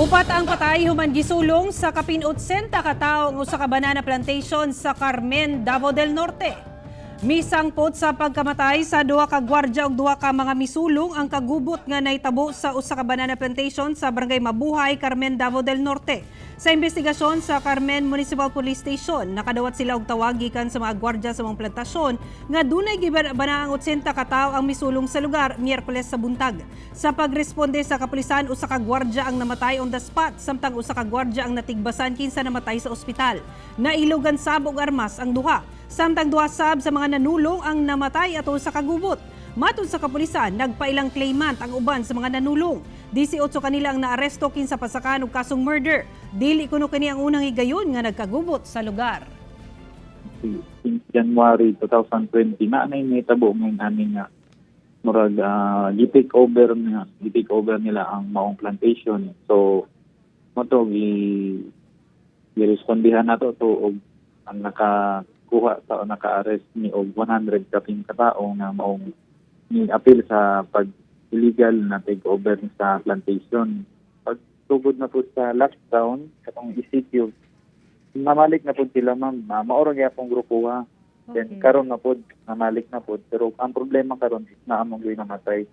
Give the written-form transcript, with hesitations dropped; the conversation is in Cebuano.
Upat ang patay human gisulong sa kapin 80 ka tawo ang usa ka banana plantation sa Carmen, Davao del Norte. Misangpot sa pagkamatay sa duha ka gwardya ug duha ka mga misulong ang kagubot nga nahitabo sa usa ka banana plantation sa Barangay Mabuhay, Carmen, Davao del Norte. Sa investigasyon sa Carmen Municipal Police Station, nakadawat sila og tawag gikan sa mga gwardya sa mga plantasyon nga dunay gibanaang 80 ka tawo ang misulong sa lugar Miyerkules sa buntag. Sa pagresponde sa kapulisan, usa ka gwardya ang namatay on the spot samtang usa ka gwardya ang natigbasan kinsa namatay sa ospital. Nailugan sab og armas ang duha. Samtang duha sab sa mga nanulong ang namatay atol sa kagubot. Matod sa kapulisan, nagpailang claimant ang uban sa mga nanulong. 18 kanila ang naaresto kinsa pasakan og kasong murder. Dili kuno kini ang unang higayon nga nagkagubot sa lugar. Since January 2020 na nay nitabo ngayon ani nga murag gi-take over nila ang maong plantation. So mao to gi respondihan nato to og ang nakakuha sa o naka-arrest ni og 100 kapin ka tao nga maong ni appeal sa pag illegal na take over sa plantation. Pag tugod na po sa lockdown katong ECQ, namalik na pud sila, ma'am. Mao ra gyapon grupo ha. Then karon na pud namalik na pud, pero ang problema karon is naa man gyud namatay.